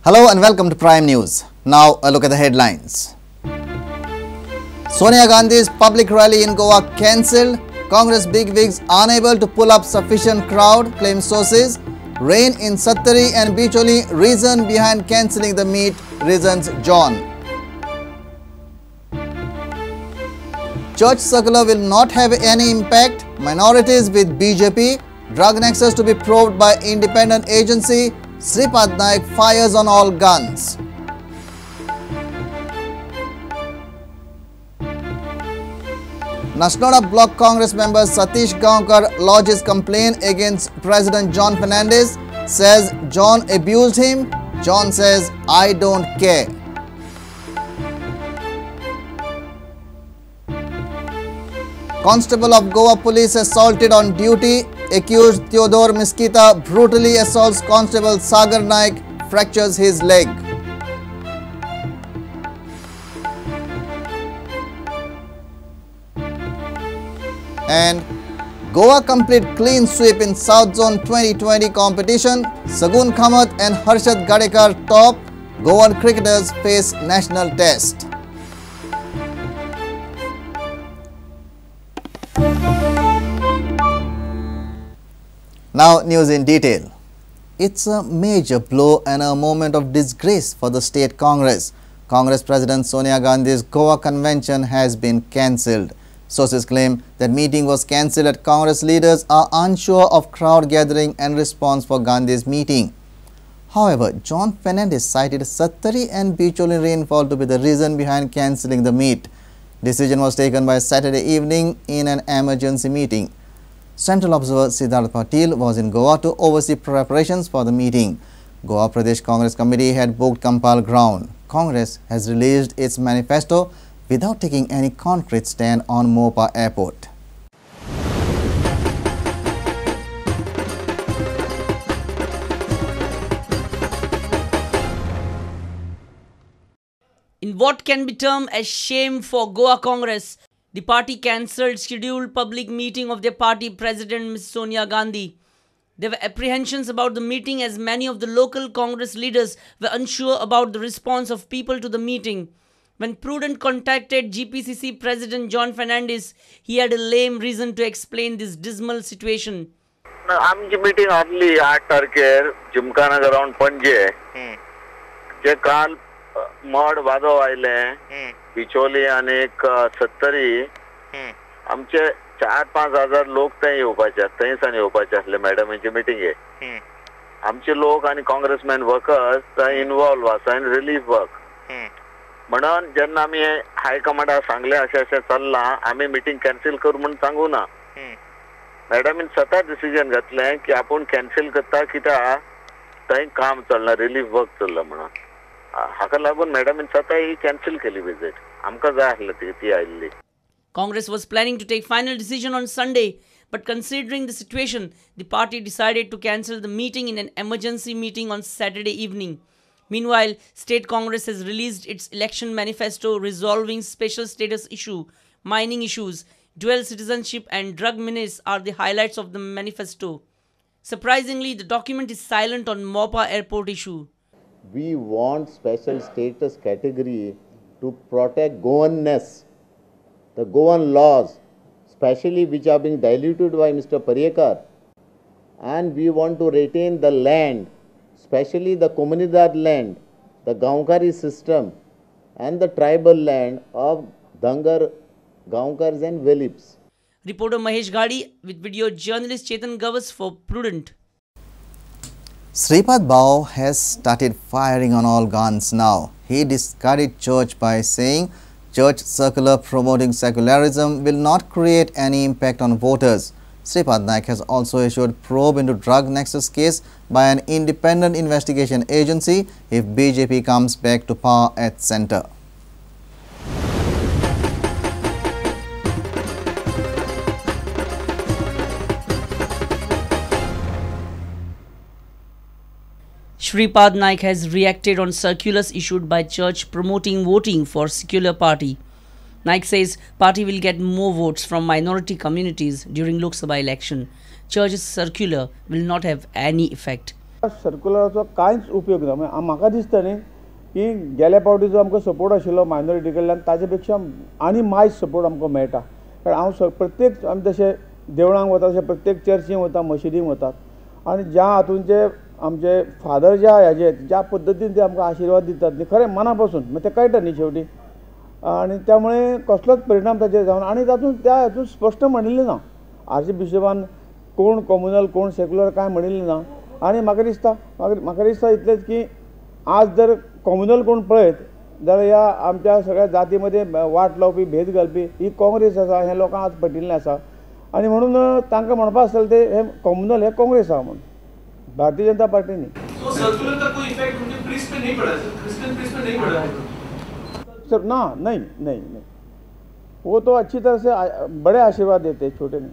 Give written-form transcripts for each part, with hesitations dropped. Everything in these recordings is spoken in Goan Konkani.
Hello and welcome to Prime News. Now a look at the headlines. Sonia Gandhi's public rally in Goa cancelled. Congress bigwigs unable to pull up sufficient crowd, claim sources. Rain in Sattari and Bicholim, reason behind cancelling the meet, reasons John. Church circular will not have any impact. Minorities with BJP. Drug nexus to be probed by independent agency. Shripad Naik fires on all guns. Nasnoda Block Congress member Satish Gaonkar lodges complaint against President John Fernandez, says John abused him. John says, I don't care. Constable of Goa Police assaulted on duty. Accused Theodore Miskita brutally assaults Constable Sagar Naik, fractures his leg. And Goa complete clean sweep in South Zone 2020 competition. Sagun Kamath and Harshad Gadekar top. Goan cricketers face national test. Now news in detail. It's a major blow and a moment of disgrace for the state Congress. Congress President Sonia Gandhi's Goa convention has been cancelled. Sources claim that meeting was cancelled as Congress leaders are unsure of crowd gathering and response for Gandhi's meeting. However, John Fernandez cited Sattari and Bicholim rainfall to be the reason behind cancelling the meet. Decision was taken by Saturday evening in an emergency meeting. Central Observer Siddharth Patil was in Goa to oversee preparations for the meeting. Goa Pradesh Congress Committee had booked Campal ground. Congress has released its manifesto without taking any concrete stand on Mopa Airport. In what can be termed as shame for Goa Congress, the party cancelled scheduled public meeting of their party president Ms. Sonia Gandhi. There were apprehensions about the meeting as many of the local Congress leaders were unsure about the response of people to the meeting. When Prudent contacted GPCC President John Fernandez, he had a lame reason to explain this dismal situation. आमची मीटिंग आसली 8 तारखेर जिमखाना ग्राउंड पणजे, जे काल मड वादो आयले बिचोली आनी सत्तरी, आमचे 4-5 हजार लोक थंय येवपाचे, थंयसान येवपाचे आसले मॅडमीचे मिटिंगे. आमचे लोक आनी काँग्रेसमॅन वर्कर्स थंय इनवॉल्व आसा इन रिलीफ वर्क. म्हणून जेन्ना आमी हायकमांडाक सांगलें अशें अशें चल्लां, आमी मिटींग कॅन्सील कर म्हूण सांगू ना. मॅडमीन स्वता डिसिजन घेतलें की आपूण कॅन्सील करता कित्याक थंय काम चल्लां, रिलीफ वर्क चल्लां म्हणून. हाका लागून मॅडमीन स्वता ही कॅन्सील केली विजीट. आमकां जाय आसली ती आयिल्ली. Congress was planning to take final decision on Sunday, but considering the situation, the party decided to cancel the meeting in an emergency meeting on Saturday evening. Meanwhile, State Congress has released its election manifesto resolving special status issue, mining issues, dual citizenship and drug menace are the highlights of the manifesto. Surprisingly, the document is silent on Mopa Airport issue. We want special status category to protect Goanness, the Goan laws, especially which are being diluted by Mr. Parrikar. And we want to retain the land, especially the Comunidad land, the Gaonkari system and the tribal land of Dhangar, Gaonkars and Velips. Reporter Mahesh Ghadi with video journalist Chetan Gavas for Prudent. Shripad Bhau has started firing on all guns now. He discarded church by saying church circular promoting secularism will not create any impact on voters. Shripad Naik has also issued probe into drug nexus case by an independent investigation agency if BJP comes back to power at centre. Shripad Naik has reacted on circulars issued by church promoting voting for secular party. Naik says party will get more votes from minority communities during Lok Sabha election. Church's circular will not have any effect. सर्क्युलराचो कांयच उपयोग ना. म्हाका दिसता न्ही की गेल्या फावटी जो आमकां सपोर्ट आशिल्लो मायनॉरिटी कडल्यान ताजे पेक्षा आनी मायज सपोर्ट आमकां मेळटा. कारण हांव प्रत्येक आमी जशें देवळांक वता तशें प्रत्येक चर्चींत वता, मशिदींत वतात आनी ज्या हातूंचे आमचे फादर ज्या हेजे ज्या पद्दतीन ते आमकां आशिर्वाद दितात न्ही खरें मना पासून मागीर तें कळटा न्ही शेवटी, आनी त्यामुळे कसलोच परिणाम ताचेर जावन आनी तातूंत त्या हातूंत स्पश्ट म्हणिल्लें ना. आर्चबिशपान कोण कॉम्युनल कोण सेक्युलर कांय म्हणिल्लें ना. आनी म्हाका दिसता इतलेंच की आज जर कॉम्युनल कोण पळयत जाल्यार ह्या आमच्या सगळ्या जाती मदें वाट लावपी भेद घालपी ही काँग्रेस आसा हें लोकांक आज पटिल्लें आसा. आनी म्हणून तांकां म्हणपा आसतलें ते हे कॉम्युनल हे काँग्रेस आहा म्हणून, भारतीय जनता पार्टी न्ही. तो सर्कुलर का कोई इफेक्ट उनके प्रीस्ट पे नहीं पड़ा सर, क्रिश्चियन प्रीस्ट पे नहीं पड़ा सर? ना, नहीं नहीं नहीं, वो तो अच्छी तरह से बड़े आशीर्वाद देते हैं, छोटे नहीं.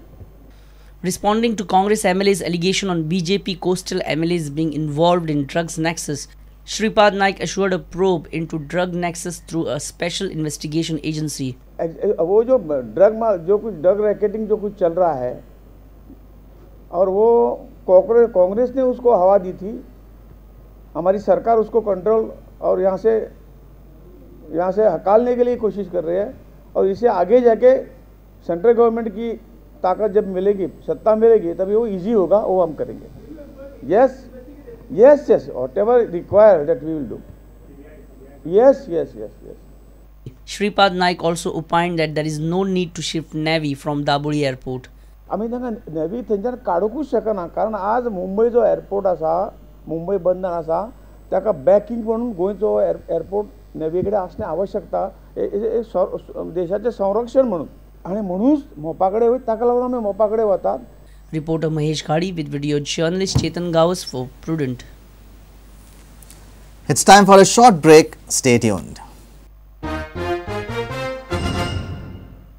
Responding to Congress MLA's allegation on BJP coastal MLAs being involved in drugs nexus, Shripad Naik assured a probe into drug nexus through a special investigation agency. वो जो ड्रग जो कुछ ड्रग रैकेटिंग जो कुछ चल रहा है और वो कांग्रेस ने उसको हवा दी थी, हमारी सरकार उसको कंट्रोल और यहाँ से हकालने के लिए कोशिश कर रही है और इसे आगे जाके सेंट्रल गवर्नमेंट की ताकत जब मिलेगी, सत्ता मिलेगी, तभी वो इजी होगा, वो हम करेंगे. Yes yes yes, whatever required that we will do. Yes yes yes yes. Shripad Naik also opined that there is no need to shift Navy from Dabolim Airport. आमी तांकां नेवी थंयच्यान काडूंकूच शकना, कारण आज मुंबय जो एअरपोर्ट आसा, मुंबय बंदर आसा, ताका बॅकिंग म्हणून गोंयचो एअरपोर्ट नेवी कडेन आसणें आवश्यकता, देशाचें संरक्षण म्हणून, आनी म्हणूच मोपा कडेन वयता, ताका लागून आमी मोपा कडेन वतात. Reporter Mahesh Ghadi with video journalist Chetan Gawas for Prudent. It's time for a short break. Stay tuned.